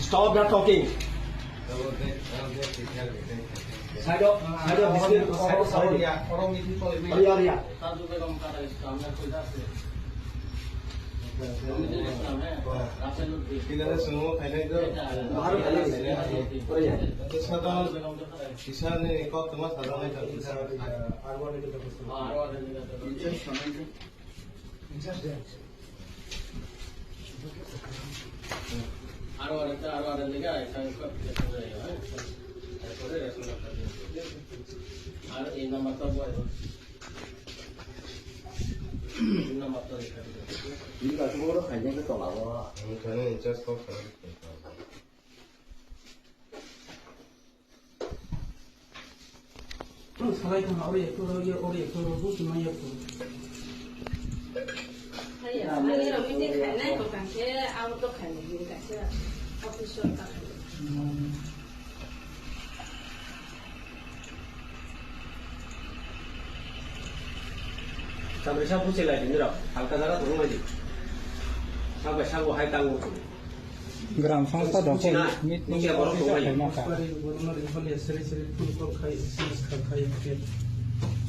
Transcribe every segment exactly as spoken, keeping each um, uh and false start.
Stop the talking. Side of, side of this way, side of, side of. Area, area. Bahar khailai. Area. Sadon, kisani kok tuma sadon. Aro arekta, aro are lega, ekta ekta application jai, eh? Tarpore ration card ta diye. Ar ei number ta bo, ei number ta rekha diye. Ini ka tu boro khaina ke tola bo. Ang khaina in charge kok khaina. Salai tong ori ekto ro ye ori ekto ro bu tuma ye ekto. Haiya, ani ro meeting khainai ko kangke, abo to khainai ni kaisa office o ta khainai. Tamrisa buchilai ni ro, halka jaga tong mai di. Sampai sango hai tango tong. Gram songsa dong khe meeting kisa khaima kha.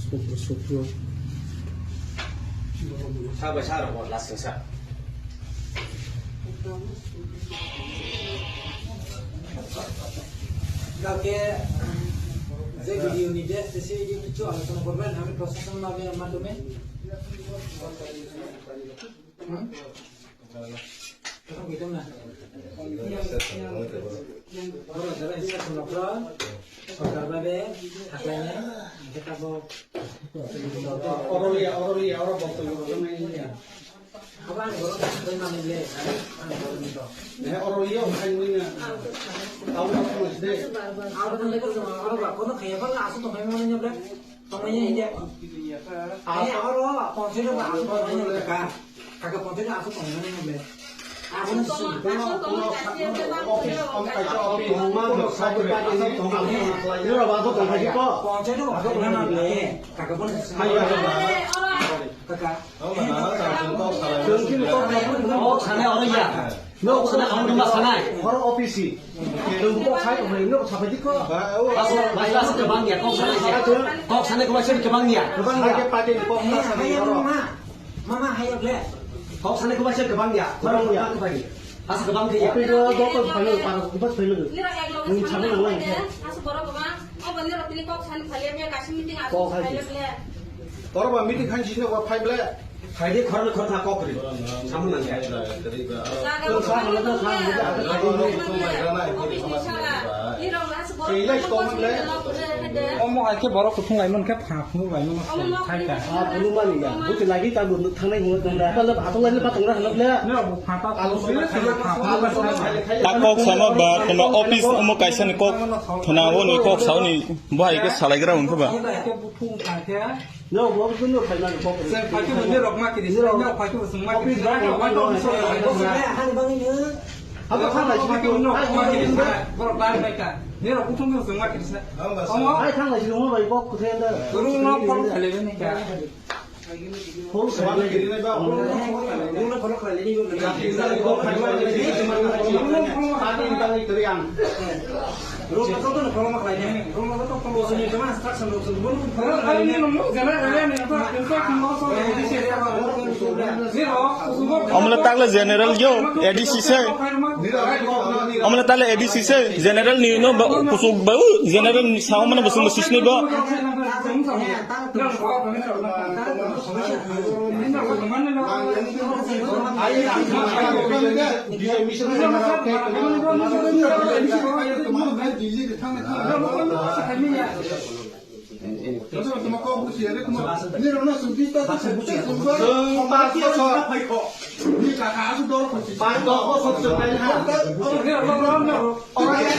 Sukru, sukru. Sa bai sa rok lasing sa. Kaulke je video ni je sesi video kichu alochona korben, ami proshashan madhyome. Oro liya, oro liya, oro bokto liya, oro liya. Abo ang borok ni thangwi manwi le, ang borok ni to. Eh, oro liya, ang thangwi na. Abo bokto liya de. Abo thangwi ko oro ba, kono khaya ba, asu to khaya manwi le. Tongmani hingke. Asa oro, ponsoi rok ba, aswk tongmani hingke. Kaka ponsoi rok aswk tongmani hingke. Aswk tongmani hingke. Office, tong kaisa office. Tongma, tong kaisa office. Tongma, tong kaisa office. Tongma, tong kaisa office. Ponsoi rok aswk tongmani hingke. Kaka ponsoi rok. Kaka. Kok sanai oro ya. Nok sana kamu rumah sanai. Oro ofisi. Kok sai ko nok sapai diko. Bas bas bas kebang ya kok sanai ya. Kok sanai kok sanai kebang ya. Kebang ya ke pakai kok sanai oro. Mama hayo ble. Kok sanai kok sanai kebang ya. Kebang ya. Kebang ya. Asa kebang ya. Tapi do doktor phalu para bas phalu. Nung sabai nang lai. Asa borok kebang. Obo nirok tini kok sani phaliya ble, kaisa meeting aswk phaliya ble. Oro ba meeting khan sini wa phai ble. Phai de khoroknwi khoroktham kok ri. Samung nang ya. Jaga bo phai ble. Office ni sara. Nirok aswk borok. Omo hai khe borok kuthung lai man khe pha phunuk lai man. Omo nok phai ka. Pha phunuk mani ya. Buti lagi ta bu thangnai hunu tong da. Pala ba tong lai ba tong ra hanu ble. Nirok bo pha ta. Alu sini sini pha phunuk lai. Ta kok sama ba kono office omo kaisa ni kok thana bo ni kok sauni. Bo hai khe salaigra wngkha ba. No, bo bo no khaina ko. Sir, phai khe bo nirok ma kiri, sir, no phai khe bo chwng ma kiri, sir, no phai khe bo chwng ma kiri. Abo kha lai sini ko. Nirok ma kiri, sir. Borok bai bai ka. Nirok kuthum bo chwng ma kiri, sir. Omo. Ai thang lai sini mo bai kok kuthe nda. Rung no phone khale bini ka. Omle takle general yo, A D C se. Omle takle A D C se, general ni no ba, kusuk ba, general ni sao mane busung busung ni ba.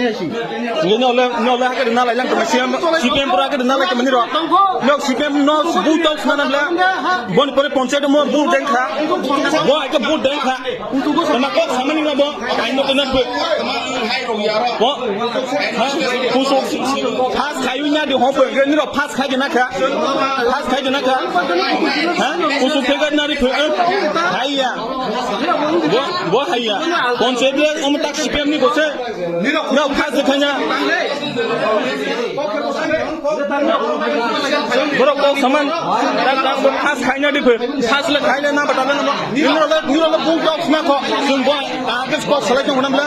Nge no le, no le hake na lai lang tama C P M, C P M pura hake na lai tama ni ro. No C P M no bu tok na na le. Bon pore ponchayat mo bu deng kha. Bo ai ka bu deng kha. Tama kok samani na bo. Ai no to na bu. Bo. Ha? Puso. Has kayu na. Di hom pui, nirok pass khai di na kha? Pass khai di na kha? Ha? Kusu phegat nari phe, eh? Haiya. Bo, bo haiya. Panchayat le om tak C P M ni gose. Nirok pass khai na. Borok kok saman. Tak tak bo pass khai na di phe. Pass le khai le na bata le na. Nirok le, nirok le bung kok sna kho. Sung bo, ta ke kok salai tong na bla.